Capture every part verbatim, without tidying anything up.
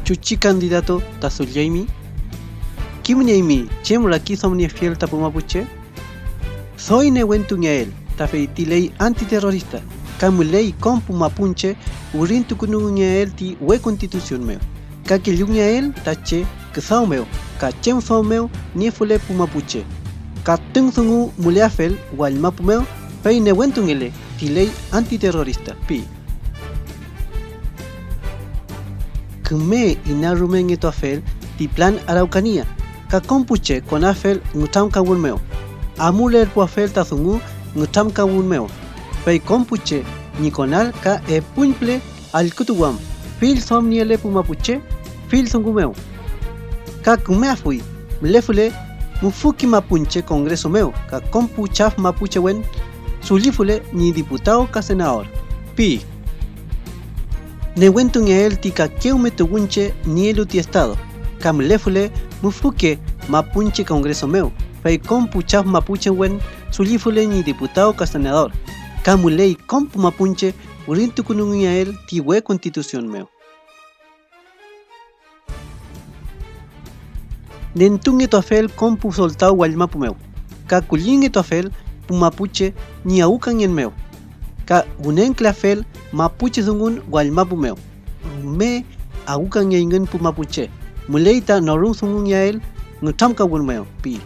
chuchi candidato ta dulliaymi? ¿Kimnieymi chem rakiduamniefiel ta pu mapuche? Doy newentungeael ta feyti ley antiterrorista, ka müley kom pu mapunche wirintukünungeael ti we Constitución mew, ka kellungeael ta che küdaw mew ka chem duam mew niefule pu mapuche, ka tüng dungu müleafel wall mapu mew, fey newentungele ti ley antiterrorista, pi. Küme inarumengetuafel ti plan Araucanía, ka kom pu che konafel ngütramkawün mew, amulerpuafel ta dungu ngütramkawün mew, fey kom pu che ñi konal ka epuñpüle allkütuwam, fill duam niele pu mapuche fill dungu mew. Ka kümeafuy mülefule müfuki mapunche Congreso mew ka kom pu chaf mapuchewen dullifule ñi diputaw ka senador, pi. Newentungeael ti kakewme tuwünche nielu ti Estado, ka mülefule müfuke mapunche Congreso mew, fey kom pu chaf mapuchewen dullifule ñi diputaw ka senador, ka müley kom pu mapunche wirintukünungeael ti we Constitución mew. Nentungetuafel kom pu soltaw wallmapu mew, ka kullingetuafel pu mapuche ñi awkangen mew, ka wünenkülafel mapuche dungun wallmapu mew. Rume awkangeyngün pu mapuche, müley ta norümdungungeael ngütramkawün mew, pi.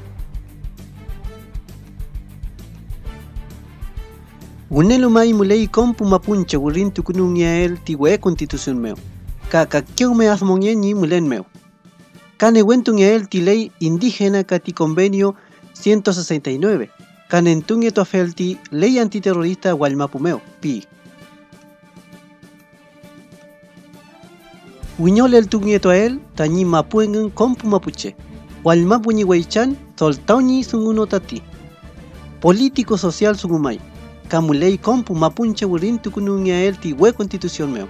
Wünelu may müley kom pu mapunche wirintukünungeael ti we Constitución mew, ka kakewme admongen ñi mülen mew. Ka newentungeael ti ley indígena ka ti Convenio ciento sesenta y nueve, ka nentungetuafel ti ley antiterrorista wallmapu mew, pi. Wiñoleltungetuael tañi mapu engün kom pu mapuche, wallmapu ñi weychan soltaw ñi dungu no tati. Político social dungu may, ka müley kom pu mapunche wirintukünungeael ti we Constitución mew.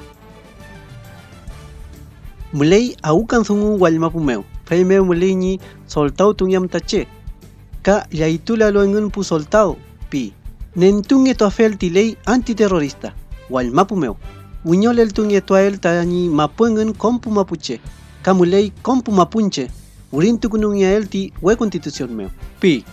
Müley awkan dungu wallmapu mew, feymew müley ñi soltawtungeam ta che, ka llaytulalu engün pu soltaw, pi. Nentungetuafel ti ley antiterrorista wallmapu mew, wiñoleltungetuael tañi mapu engün kom pu mapuche, ka müley kom pu mapunche wirintukünungeael ti we Constitución mew, pi.